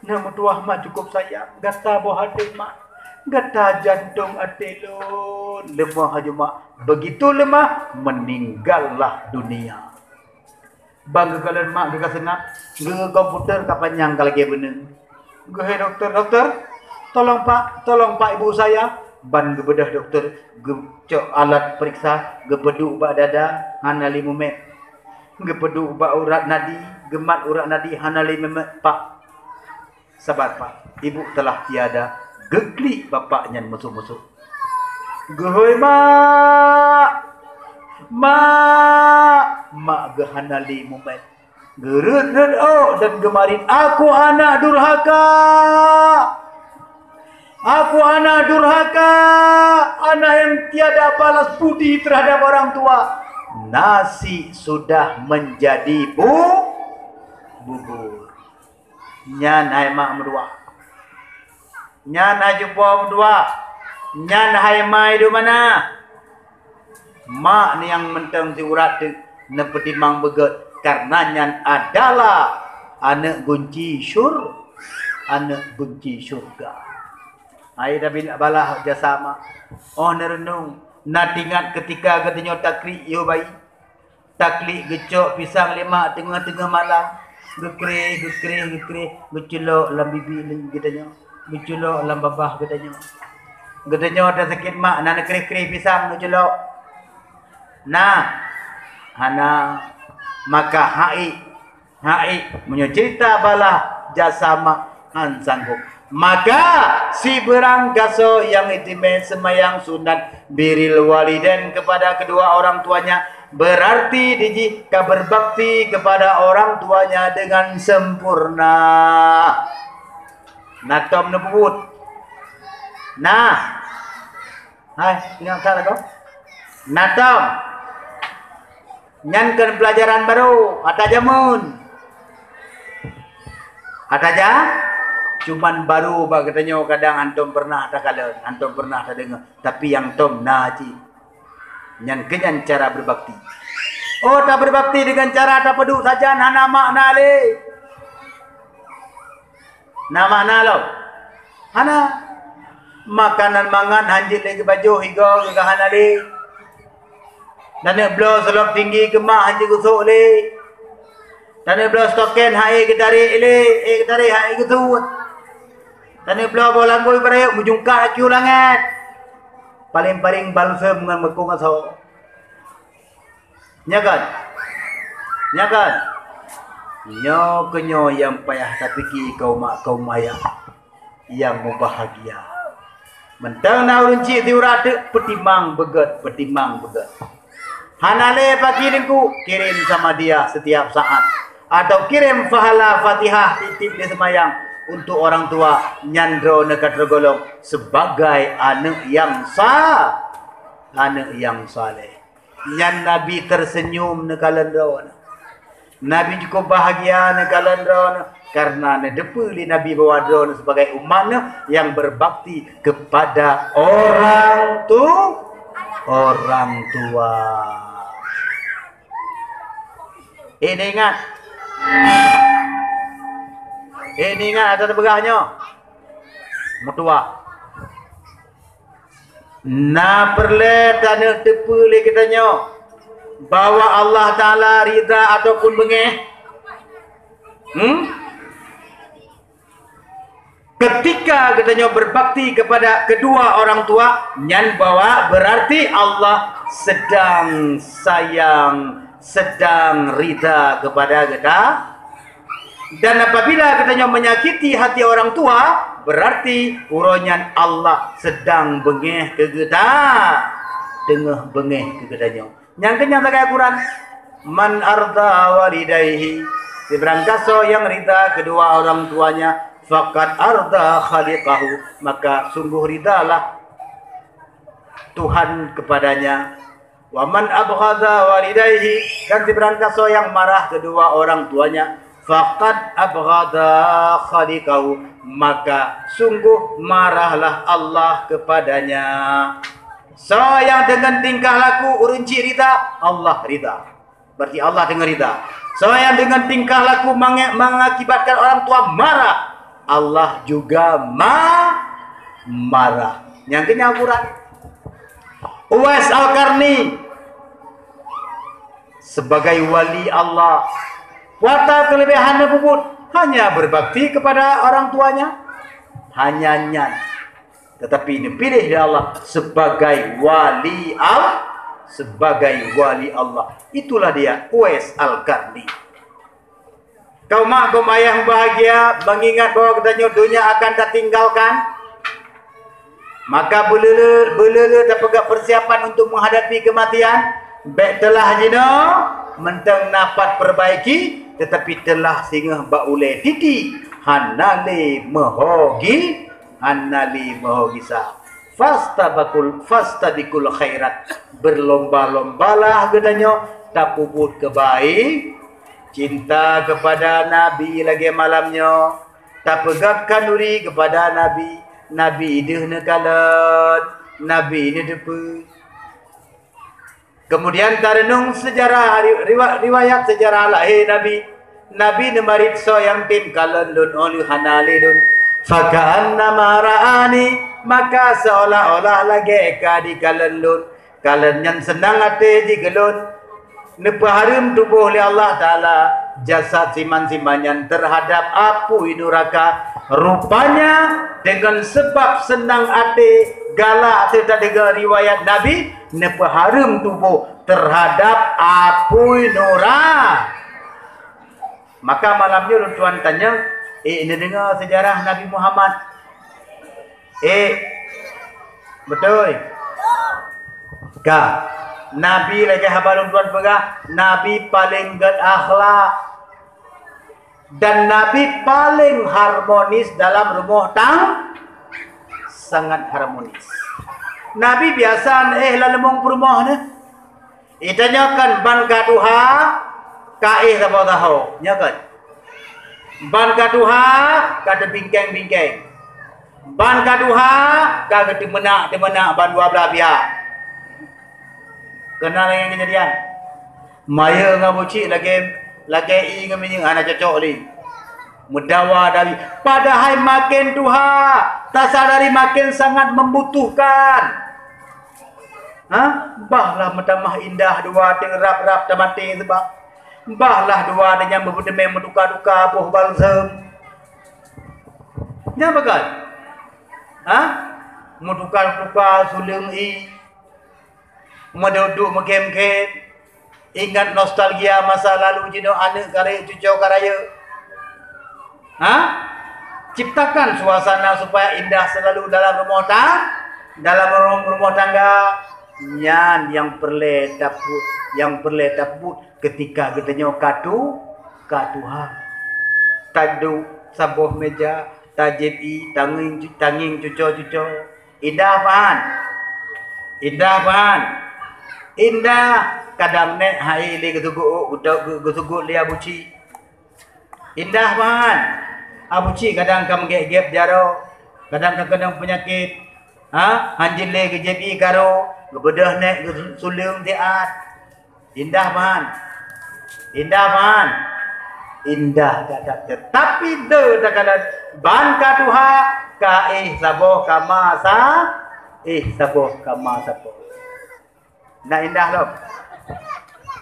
Aneuëk meutuwah mak cukup sayang, gata boh até mak, gata jantong até lôn, leumah laju mak." Begitu leumah, meninggallah dunia. Ban geukalon mak geuh ka seungab, geuh komputer ka panyang ka lagée beuneung. Geuhôi dokto, "Dokto, tolong Pak, tolong Pak ibu saya." Ban geubeudôh dokto, geucok alat peuriksa, geupeuduek bak dada, hana lé mumet. Geupeuduek bak urat nadi, geumat urat nadi, hana lé mumet, "Pak, sabar, Pak. Ibu telah tiada." Geuklik bapak nyan musôk-musôk. "Geuhôi, Mak! Mak!" Mak geuh hana lé mumet. Geureuet-reuet ôk dan geumarit, "Aku anak durhaka! Aku anak durhaka! Anak yang tiada balas budi terhadap orang tua!" Nasi sudah menjadi bu-, bubur. Nyan hai mak meutuwah. Nyan hai cupo meutuwah. Nyan hai mai di mana? Mak nyang mantong siurat teuk neupeutimang beugét, kareuna nyan adalah aneuëk gunci syur-, aneuëk gunci syurga. Hai tabi balah jasa mak. Oh neureunong, na teuingat keutika geutanyoe taklik yoh bayi. Taklik geucok pisang lé mak teungoh-teungoh malam, geukreh, geukreh, geukreh, geuculok lam bibi geutanyoe, geuculok lam babah geutanyoe. Geutanyoe tasakét mak, na neukreh-kreh pisang neuculok. Nah, hana, maka hai, hai, meunyoe cerita balah jasa mak han sanggup. Maka sibeurang gasoe nyang itimé seumayang sunat birril walidain kepada kedua orang tuanya, berarti dijih ka berbakti kepada orang tuanya dengan sempurna. Na tom neupeubuet. Nah. Hai, ingat that lagoe? Na tom. Nyan kon peulajaran barô, ata jameun. Ata ja, cuman barô bak geutanyoe kadang hantom pernah takalon, hantom pernah tadeungoe, tapi nyang tom na cit. Nyan keunyan cara berbakti. Oh, taberbakti dengan cara tapeuduek sajan hana makna lé. Na makna lom? Hana. Makanan mangat hanjeuet lé geubajoh igoe geuh hana lé. Taneuk bloe seulop tinggi keumah hanjeuet geusok lé. Taneuk bloe stoken hai geutarek lé, eh geutarek hai geusuet. Taneuk bloe boh langgoi beurayek meujungkat akiu langét. Paléng-paléng balsem ngon meukong asoe. Nya kan? Nya kan? Nyoe keunyoe nyang payah tapike kaum mak kaum ayah nyang mubahgia. Mantong na ureuëng cit siurat teuk peutimang beugét, peutimang beugét. Hana lé paki deungku, kirim sama dia setiap saat. Atau kirim pahala Fatihah titip di semayang untuk orang tua nyan droeneuh ka tergolong sebagai aneuk nyang sa, aneuk nyang saleh. Nyan Nabi tersenyum neukalon droeneuh. Nabi cukup bahagia neukalon droeneuh karena neuteupeue lé Nabi bahwa droeneuh sebagai umat neuh yang berbakti kepada orang tu, orang tua. Eh, ingat. Eh, ingat atau terpeugah nyoe. Mutuah. Na peureulée taneuk teupeue lé geutanyoe bahwa Allah Taala ridha ataupun beungéh? Hmm? Ketika geutanyoe berbakti kepada kedua orang tua, nyan bahwa berarti Allah sedang sayang, sedang ridha kepada geuta. Dan apabila geutanyoe menyakiti hati orang tua, berarti uroe nyan Allah sedang beungéh keu geuta, teungoh beungéh keu geutanyoe. Nyang keunyan sagai aturan, "Man arda walidaihi," sibarang gasoe nyang ridha kedua orang tuanya, "faqad arda khaliqahu," maka sungguh ridhalah Tuhan kepadanya. "Wa man abghadha walidaihi," dan sibarang gasoe nyang marah kedua orang tuanya, "faqad abghadha khaliqahu," maka sungguh marahlah Allah kepadanya. Soe nyang deungon tingkah laku ureuëng cit ridha, Allah ridha. Berarti Allah deungon ridha. Soe nyang deungon tingkah laku mange-, mengakibatkan orang tua marah, Allah juga ma-, marah. Nyang keunyan aturan. Uwais Al-Qarni sebagai wali Allah, kuasa kelebihan peubuet hanya berbakti kepada orang tuanya. Hanya nyan. Tetapi neupiléh lé Allah sebagai wali Al-, sebagai wali Allah. Itulah dia Uwais Al-Qarni. Kaum mak, kaum ayah bahagia, mengingat bahwa geutanyoe donya akan tatinggalkan, maka beuleuleue, beuleuleue tapeugah persiapan untuk menghadapi kematian. Bék teulah jinoe, mantong na pat perbaiki, tetapi teulah singoh bak ulée titi, hana lé meuhogi, hana lé meuhogi sa. Fastabakul, fastabikul khairat, berlomba-lombalah geutanyoe tapeubuet keubaik, cinta kepada Nabi lagée malam nyoe, tapeugét khanduri kepada Nabi, Nabi deuh neukalon, Nabi neuteupeue. Kemudian tareunong seujarah ri-, riwa-, riwayat seujarah lahé Nabi. Nabi neumarit soe nyang tem kalon lôn óh lheueh hana lé lôn. Faka'annama ra'ani, maka seolah-olah lagée ka dikalon lôn. Kalon nyan seunang até jih keu lôn. Neupeuhareuem tuboh lé Allah Taala jasad siman-siman nyan teuhadab apui nuraka. Rupanya, deungon seubab seunang até, galak teuh tadeungoe riwayat Nabi, neupeuhareuem tuboh terhadap apui nura. Maka malam nyoe lôn tuan tanyong, eh, neudeungoe sejarah Nabi Muhammad. Eh, beutôi. Ka. Nabi lagée haba lôn tuan peugah, Nabi paleng gét akhlak. Dan Nabi paleng harmonis dalam rumoh tang-, sangat harmonis. Nabi biasa eh laleumoeng peurumoh neh. Itanyoe kan ban ka tuha, ka eh saboh-sahoe, nyoe kan. Ban ka tuha, ka teubingkeng-bingkeng. Ban ka tuha, ka geuteumeunak-teumeunak ban dua blaih pihak. Keunan lagée keujadian. Mayeu ngon bucik lagée, lagée ie ngon minyeuk hana cocok lé. Meudawa dari, padahai maken tuha, tasadari maken sangat membutuhkan. Ha? Bah lah meutamah indah dua teurab-rab tamaté seubab. Bah lah dua teunyang beupeuteumé meutuka-tuka boh balsem. Nyan beukon? Ha? Meutuka-tuka suleueng ie. Meuduek-duek meukhém-khém, ingat nostalgia masa lalu jinoe aneuëk ka rayeuk cucoe ka rayeuk. Ha? Ciptakan suasana supaya indah selalu dalam rumoh ta-, dalam rumoh, rumoh tangga. Nyan nyang peureulée tapeubuet, nyang peureulée tapeubuet keutika geutanyoe ka tu-, ka tuha. Taduek saboh méja, tajieb ie, tangieng cu-, tangieng cucoe-cucoe. Indah, Pak Han? Indah, Pak Han? Indah, kadang nèk hai lé geusugot, geu-, geu-, geusugot lé Abuci. Indah, Pak Han? Abuci kadang ka meugép-gép jaroe, kadang ka keunong peunyakét. Ha? Hanjeuet lé geujieb ie karu, geubeudôh nèk geusuleueng siat. Indah, Pak Han? Indah, Pak Han? Indah that-that. Tetapi deuh takalon ban ka tuha, ka éh saboh ka ma sa-, éh saboh ka ma saboh. Na indah lom?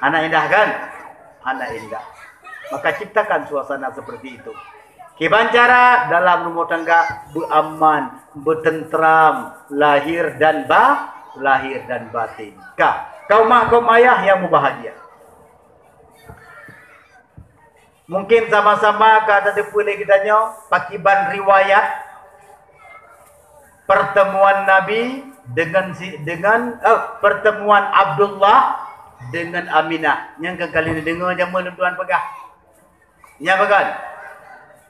Hana indah kan? Hana indah. Maka ciptakan suasana seperti itu. Kiban cara dalam rumoh tangga beuaman, beuteuntram, lahir dan ba-, lahir dan batin. Ka, kaum mak, kaum ayah yang mubahagia. Mungkin sama-sama ka tateupeue lé geutanyoe pakiban riwayat pertemuan Nabi dengan si, dengan, eh, pertemuan Abdullah dengan Aminah. Nyang ka kali neudeungoe jameun lôn tuan peugah. Nya pakon?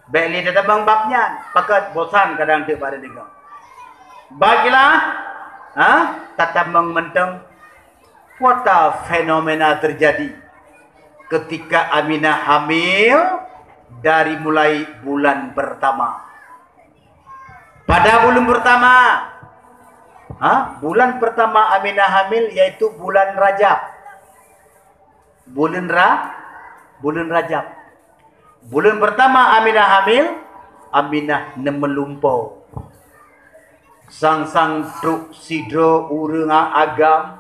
Bék lé tatamong bab nyan, pakon bosan kadang teuk bak tadeungoe. Baiklah, ha, tatamong mantong peue fenomena terjadi ketika Aminah hamil dari mulai bulan pertama. Pada bulan pertama, ha, bulan pertama Aminah hamil yaitu bulan Rajab. Buleuen Ra-, buleuen Rajab. Buleuen peurtama Aminah hamil, Aminah neumeulumpoe. Sang-sang trok sidroe ureuëng agam,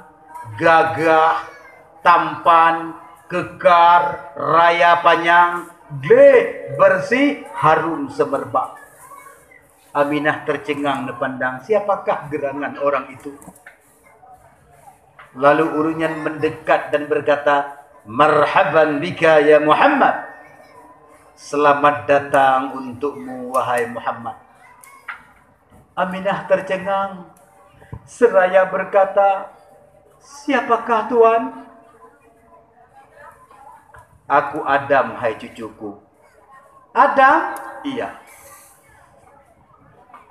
gagah, tampan, keukar, raya panyang, gleh, beureuséh, harôm seumeureuba. Aminah teuceungang neupandang, siapakah geurangan orang itu? Lalu ureuëng nyan meundeukat dan beukata, "Marhaban bika ya Muhammad! Selamat datang untukmu, wahai Muhammad!" Aminah teuceungang, seuraya beukata, "Siapakah Tuan?" "Aku Adam, hai cucuku." "Adam?" "Iya."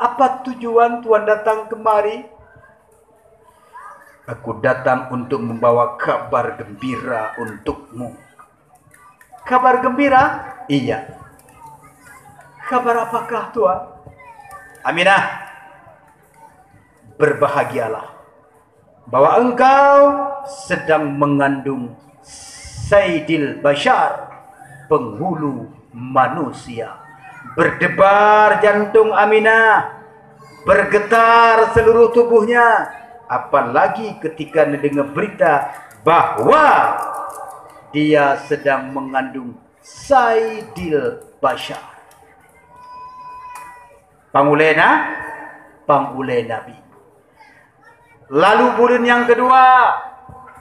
"Apa tujuan Tuan datang kemari?" "Aku datang untuk membawa kabar gembira untukmu." "Kabar gembira?" "Iya." "Kabar apakah, Tuan?" "Aminah, berbahagialah bahwa engkau sedang mengandung Saidil Bashar, penghulu manusia." Berdebar jantung Aminah, bergetar seluruh tubuhnya, apalagi ketika mendengar berita bahwa dia sedang mengandung Saidil Bashar. Pangulée na-, pangulée Nabi. Lalu buleuen nyang keudua,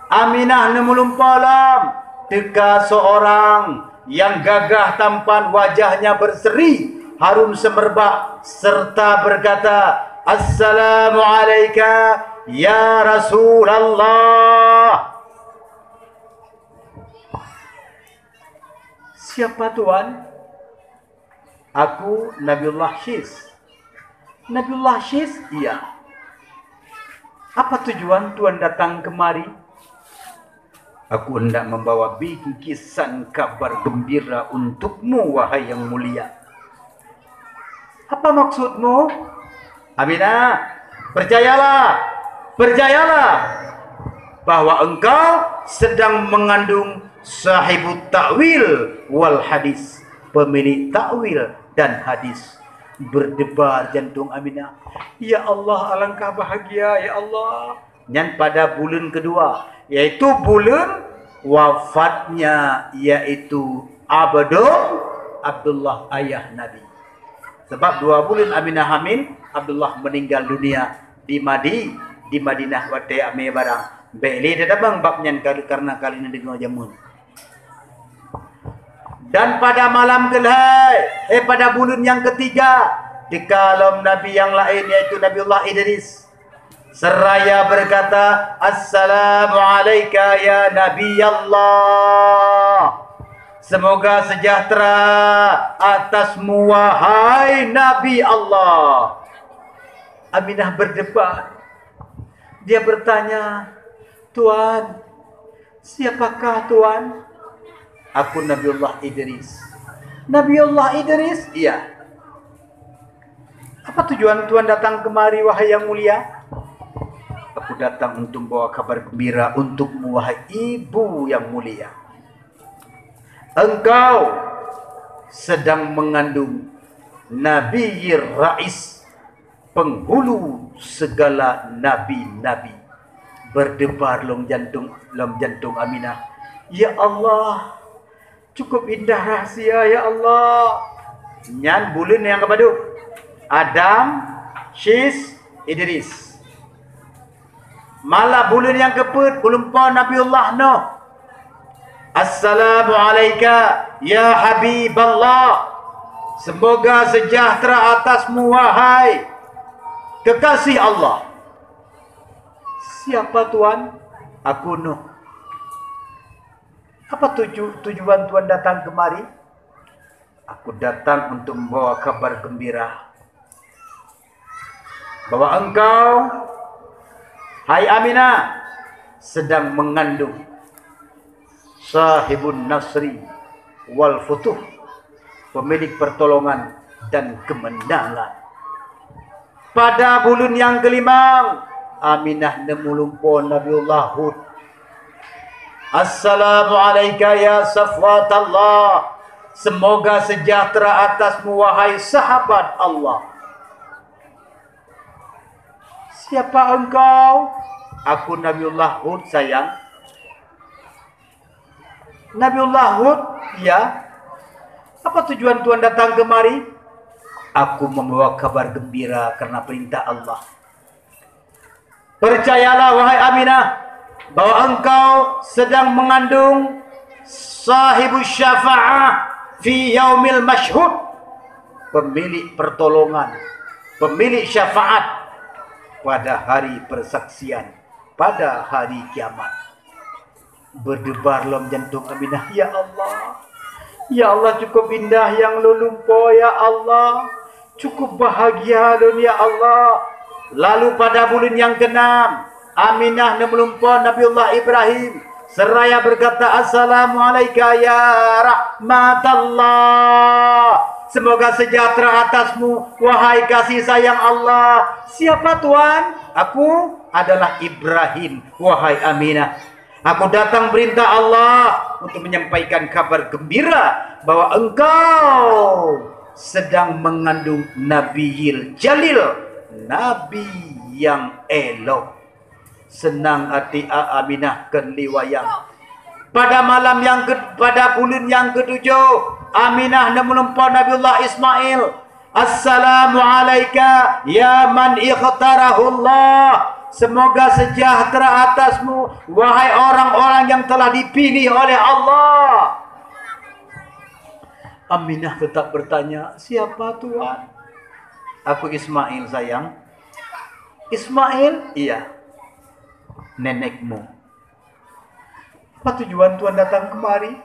Aminah neumeulumpoe lom, teuka seorang yang gagah tampan, wajahnya berseri, harum semerbak, serta berkata, "Assalamu'alaika ya Rasulullah." "Siapa tuan?" "Aku Nabiullah Syis." "Nabiullah Syis?" "Iya." "Apa tujuan tuan datang kemari?" "Aku hendak membawa bingkisan kabar gembira untukmu, wahai yang mulia." "Apa maksudmu?" "Aminah, percayalah, percayalah bahwa engkau sedang mengandung sahibut ta'wil wal hadis, pemilik takwil dan hadis." Berdebar jantung Aminah. "Ya Allah, alangkah bahagia, ya Allah!" Nyan pada buleuen keudua, yaitu buleuen wafatnya, yaitu Abdul-, Abdullah, ayah Nabi. Sabab dua buleuen Aminah hamil, Abdullah meninggal dunia di Madi-, di Madinah watée amé barang. Bék lé tatamong bab nyan ka-, karena ka lheueh neudeungoe jameun. Dan pada malam keulhée, eh, pada buleuen nyang keutiga, teuka lom nabi nyang laén, yaitu Nabiullah Idris. Seraya berkata, "Assalamu'alaika ya Nabi Allah." "Semoga sejahtera atasmu, wahai Nabi Allah." Aminah berdebar. Dia bertanya, "Tuan, siapakah tuan?" "Aku Nabiullah Idris." "Nabiullah Idris?" "Iya." "Apa tujuan tuan datang kemari, wahai yang mulia?" "Aku datang untuk membawa kabar gembira untukmu, wahai ibu yang mulia. Engkau sedang mengandung Nabi Rais, penghulu segala nabi-nabi." Berdebar lom jantung, lom jantung Aminah. "Ya Allah, cukup indah rahsia, ya Allah!" Nyan buleuen nyang kepadub? Adam, Syis, Idris. Malah buleuen nyang keupeuet, buleuen po Nabiullah Nuh. "Assalamu'alaika ya Habiballah." "Semoga sejahtera atasmu, wahai kekasih Allah." "Siapa tuan?" "Aku Nuh." "Apa tuju-, tujuan tuan datang kemari?" "Aku datang untuk membawa kabar gembira bahwa engkau, hai Aminah, sedang mengandung sahibun nasri wal futuh, pemilik pertolongan dan kemenangan." Pada buleuen nyang keulimong, Aminah neumulumpo Nabiullah Hud. "Assalamu'alaika ya safwatallah." "Semoga sejahtera atasmu, wahai sahabat Allah." "Siapa engkau?" "Aku Nabiullah Hud, sayang." "Nabiullah Hud?" "Ya." "Apa tujuan tuan datang kemari?" "Aku membawa kabar gembira karena perintah Allah." "Percayalah, wahai Aminah, bahwa engkau sedang mengandung sahibu syafa'ah fi yaumil masyhud, pemilik pertolongan, pemilik syafaat pada hari persaksian, pada hari kiamat." Berdebar lom jantung Aminah, "Ya Allah, ya Allah, cukup indah nyang lôn lumpo, ya Allah. Cukup bahagia lôn, ya Allah." Lalu pada buleuen nyang keunam, Aminah neumulumpo Nabiullah Ibrahim seraya berkata, "Assalamu'alaika ya rahmatallah. Semoga sejahtera atasmu, wahai kasih sayang Allah." "Siapa tuan?" "Aku adalah Ibrahim, wahai Aminah. Aku datang perintah Allah untuk menyampaikan kabar gembira bahwa engkau sedang mengandung Nabiyil Jalil, Nabi yang elok." Seunang até A-, Aminah keu liwayang. Pada malam nyang ke-, pada buleuen nyang keutujoh, Aminah neumulumpo Nabiullah Ismail. "Assalamu alaika ya man ikhtarahullah." Semoga sejahtera atasmu, wahai orang-orang yang telah dipilih oleh Allah. Aminah tetap bertanya, "Siapa Tuan?" "Aku Ismail, sayang." "Ismail?" "Iya." "Nenekmu." "Apa tujuan Tuan datang kemari?"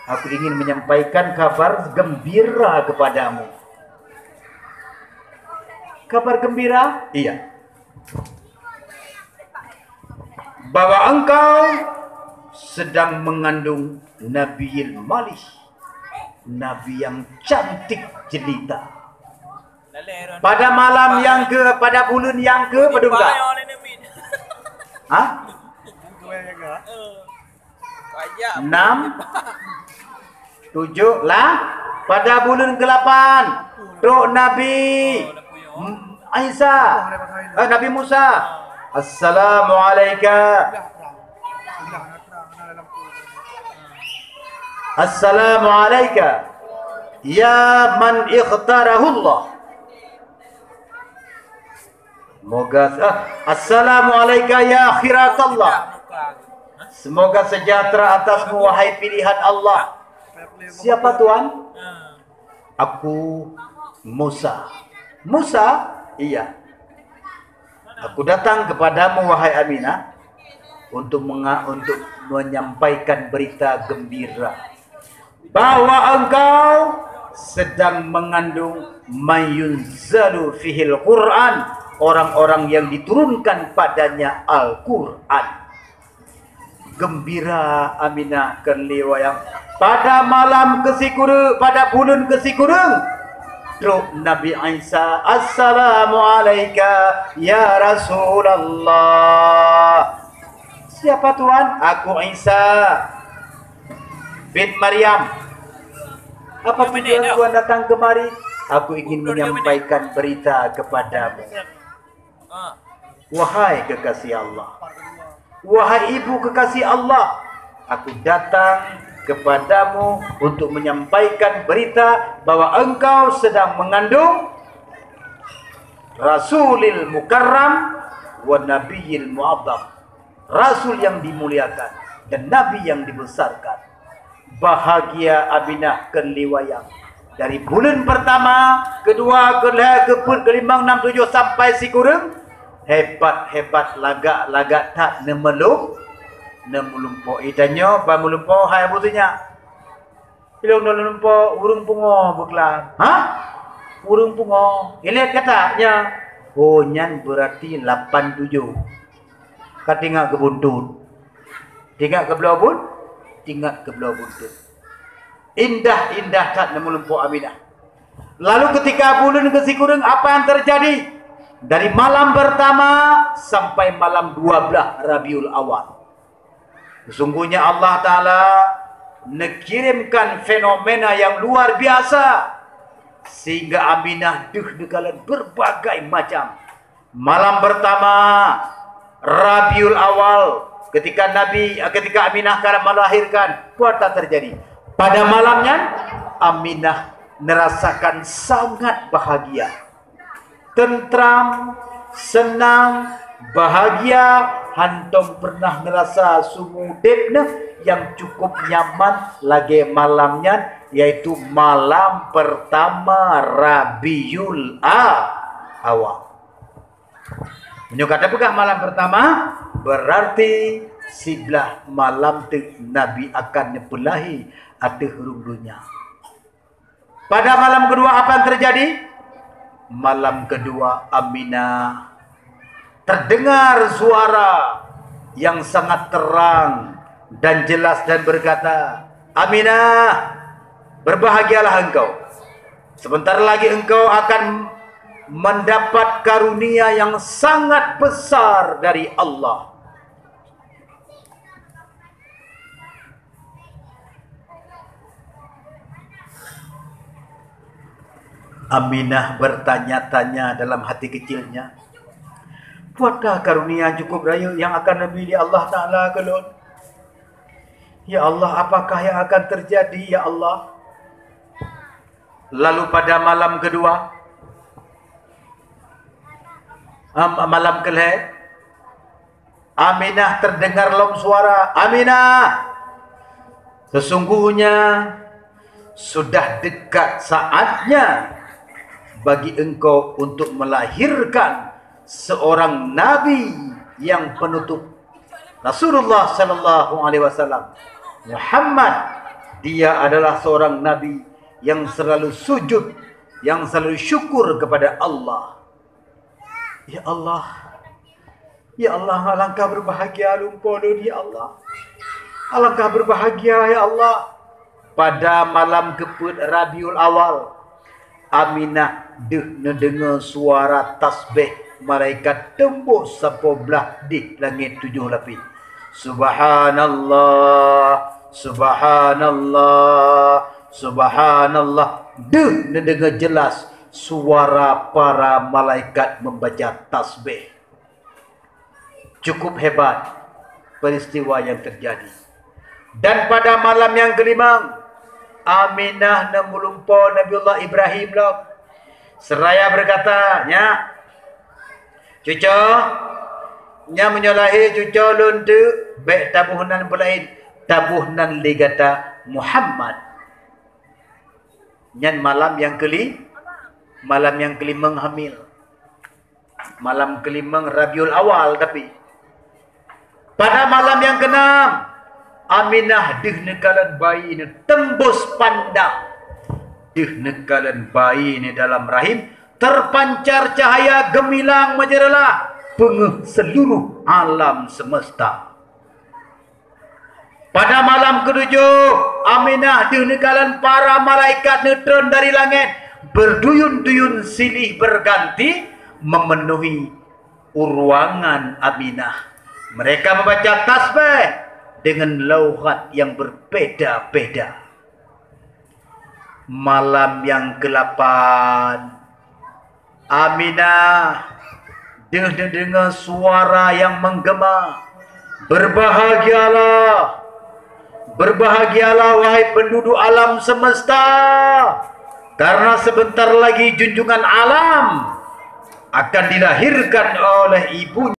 "Aku ingin menyampaikan kabar gembira kepadamu." "Kabar gembira?" "Iya." "Bahwa engkau sedang mengandung Nabiil Malih, nabi yang cantik jelita. Pada malam yang ke, pada bulan yang ke, padum ka? Ha? Enam, tujuh lah. Pada bulan kelapan, trok Nabi Isa, eh, Nabi Musa. Assalamualaikum. Assalamualaikum ya man ikhtarahullah. Moga, ah, assalamualaikum ya khiratallah. Semoga sejahtera atasmu, wahai pilihan Allah. Siapa Tuan? Aku Musa. Musa? Iya. Aku datang kepadamu, wahai Aminah, untuk menga-, untuk menyampaikan berita gembira bahwa engkau sedang mengandung mayunzalu fihil Quran, orang-orang yang diturunkan padanya Al-Quran. Gembira Aminah keu lé wayang. Pada malam keusikureueng, pada buleuen keusikureueng, trok Nabi Isa, "Assalamualaikum ya Rasulullah." "Siapa Tuan?" "Aku Isa bin Maryam." "Apa tujuan Tuan datang kemari?" "Aku ingin menyampaikan berita kepadamu." Wahai kekasih Allah, wahai ibu kekasih Allah, aku datang kepadamu untuk menyampaikan berita bahwa engkau sedang mengandung Rasulil Mukarram wa Nabiyil Mu'azzam, Rasul yang dimuliakan dan Nabi yang dibesarkan. Bahagia Aminah keu lé wayang. Dari buleuen pertama, kedua, kelhèe, keupeuet, keulimong, nam, tujoh sampai sikureueng, hebat-hebat, lagak-lagak that neumeulum-, neumeulumpoe. Itanyoe ban meulumpoe hai Abu Sinyak. Ilong neumeulumpoe ureueng pungo beuklam. Ha? Ureueng pungo. Ilèe kata nyan. Oh, nyan berarti lapan tujoh. Ka tingat keu buntut. Tingat keu bloe bun-, tingat keu bloe buntut. Indah-indah that neumeulumpoe Aminah. Lalu ketika buleuen keusikureueng, apa yang terjadi? Dari malam pertama sampai malam dua belas Rabiul Awal. Sesungguhnya Allah Ta'ala neukirimkan fenomena yang luar biasa, sehingga Aminah deuh neukalon berbagai macam. Malam pertama Rabiul Awal, ketika Nabi, ketika Aminah ka melahirkan, peue nyang terjadi? Pada malam nyan, Aminah neurasakan sangat bahagia, teuntram, seunang, bahagia, hántom peureunah neurasa seumeu udép neuh nyang cukup nyaman lagèe malam nyan, yaitu malam pertama Rabiul A-, Awal. Meunyoe ka tapeugah malam pertama, berarti siblaih malam teuk Nabi akan neupeulahé ateueh rhueng donya. Pada malam kedua apa yang terjadi? Malam kedua Aminah terdengar suara yang sangat terang dan jelas dan berkata, "Aminah, berbahagialah engkau. Sebentar lagi engkau akan mendapat karunia yang sangat besar dari Allah." Aminah bertanya-tanya dalam hati kecilnya, "Peue karunia cukup rayeuk nyang akan neubri lé Allah Ta'ala keu lôn? Ya Allah, apakah yang akan terjadi, ya Allah?" Lalu pada malam kedua, em, malam kelhèe, Aminah terdengar lom suara, "Aminah, sesungguhnya sudah dekat saatnya bagi engkau untuk melahirkan seorang nabi yang penutup, Rasulullah sallallahu alaihi wasallam. Muhammad, dia adalah seorang nabi yang selalu sujud, yang selalu syukur kepada Allah." Ya Allah, ya Allah, alangkah berbahagia lôn po lôn, ya Allah. Alangkah berbahagia, ya Allah. Pada malam keupeuet Rabiul Awal, Aminah deuh neudeungoe suara tasbih malaikat teumbôh saboh blah di langét tujoh lapéh. "Subhanallah, subhanallah, subhanallah." Deuh neudeungoe jeulaih suara para malaikat membaca tasbih. Cukup hebat peristiwa yang terjadi. Dan pada malam yang kelima, Aminah neumulumpo Nabiullah Ibrahim lom, seraya berkata, "Nyak, cuco, nyan meunyoe lahé cuco lôn teuk, bèk taboh nan peulaén, taboh nan lé gata Muhammad." Nyan malam nyang keuli-, malam nyang keulimong hamil. Malam keulimong Rabiul Awal, tapi pada malam nyang keunam, Aminah deuh neukalon bayi nyoe teumbôh pandang. Deuh neukalon bayi nyoe dalam rahim, terpancar cahaya geumilang meujeulaih peungeuh seluruh alam semesta. Pada malam ketujoh, Aminah deuh neukalon para malaikat neutron dari langét, berduyun-duyun silih berganti memenuhi ruangan Aminah. Mereka membaca tasbih dengan lughat yang berbeda-beda. Malam yang kelapan, Aminah deuh neudeungoe suara yang menggema, "Berbahagialah, berbahagialah, wahai penduduk alam semesta, karena sebentar lagi junjungan alam akan dilahirkan oleh ibunya."